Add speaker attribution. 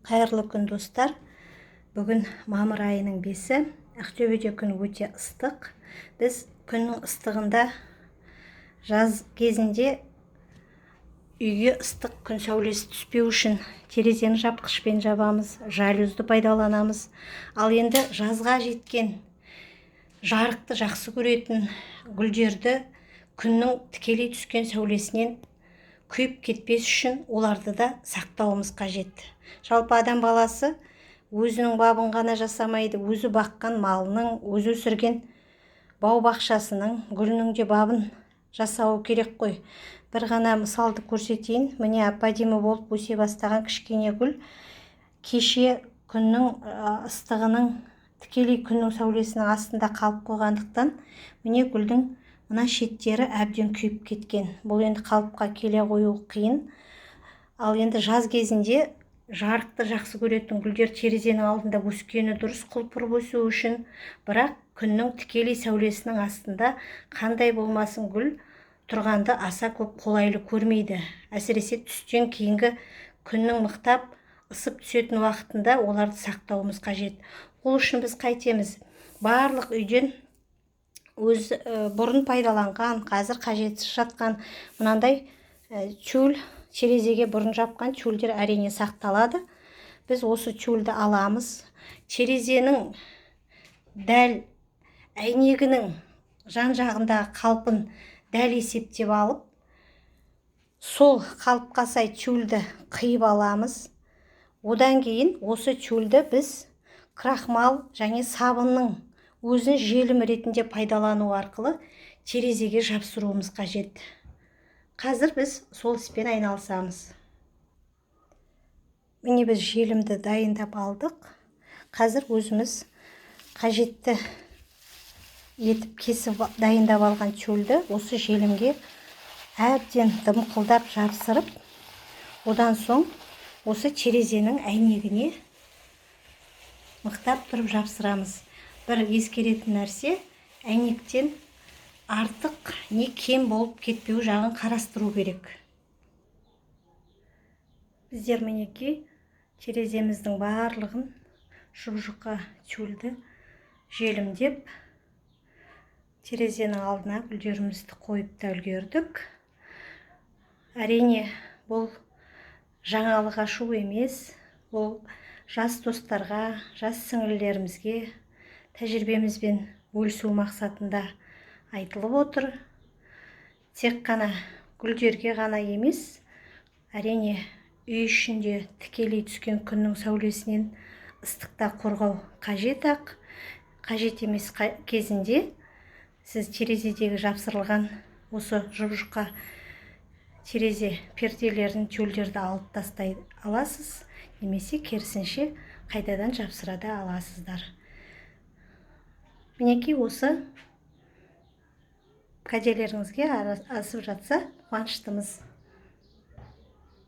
Speaker 1: Қайырлы күн, достар! Бүгін мамыр айының 5-і. Ақтөбеде күн өте ыстық. Біз күннің ыстығында, жаз кезінде үйге ыстық күн сәулесі түспеу үшін терезені жапқышпен жабамыз, жалюзді пайдаланамыз. Ал енді жазға жеткен, жарықты жақсы көретін гүлдерді күннің тікелей түскен сәулесінен күйіп кетпес үшін оларды да сақтауымыз қажет. Жалпы, адам баласы өзінің бабын ғана жасамайды, өзі баққан малының, өзі өсірген бау бақшасының гүлінің де бабын жасауы керек қой. Бір ғана мысалды көрсетейін. Міне, әп әдемі болып өсе бастаған кішкене гүл кеше күннің ыстығының, тікелей күннің сәулесінің астында қалып қойғандықтан, міне, гүлдің мына шеттері әбден күйіп кеткен. Бұл енді қалыпқа келе қою қиын. Ал енді жаз кезінде жарықты жақсы көретін гүлдер терезенің алдында өскені дұрыс, құлпырып өсу үшін. Бірақ күннің тікелей сәулесінің астында қандай болмасын гүл тұрғанды аса көп қолайлы көрмейді. Әсіресе түстен кейінгі күннің мықтап ысып түсетін уақытында оларды сақтауымыз қажет. Ол үшін біз қайтеміз? Барлық үйден өз бұрын пайдаланған, қазір қажетсіз жатқан мынандай тюль, терезеге бұрын жапқан тюльдер, әрине, сақталады. Біз осы тюльді аламыз, терезенің дәл әйнегінің жан жағындағы қалпын дәл есептеп алып, сол қалыпқа сай тюльді қиып аламыз. Одан кейін осы тюльді біз крахмал және сабынның өзін желім ретінде пайдалану арқылы терезеге жапсыруымыз қажет. Қазір біз сол іспен айналысамыз. Міне, біз желімді дайындап алдық. Қазір өзіміз қажетті етіп кесіп дайындап алған тюльді осы желімге әбден дымқылдап жапсырып, одан соң осы терезенің әйнегіне мықтап тұрып жапсырамыз. Бір ескеретін нәрсе: әйнектен артық не кем болып кетпеу жағын қарастыру керек. Біздер, мінекей, тереземіздің барлығын жұп жұқа тюльді желімдеп, терезенің алдына гүлдерімізді қойып та үлгердік. Әрине, бұл жаңалық ашу емес, бұл жас достарға, жас сіңлілерімізге тәжірибемізбен бөлісу мақсатында айтылып отыр. Тек қана гүлдерге ғана емес, әрине, үй ішінде тікелей түскен күннің сәулесінен, ыстықта қорғау қажет ақ. Қажет емес кезінде сіз терезедегі жапсырылған осы жұп жұқа терезе перделерін, тюльдерді алып тастай аласыз немесе керісінше қайтадан жапсыра да аласыздар. Мінекей, осы кәделеріңізге асып жатса, қуаныштымыз.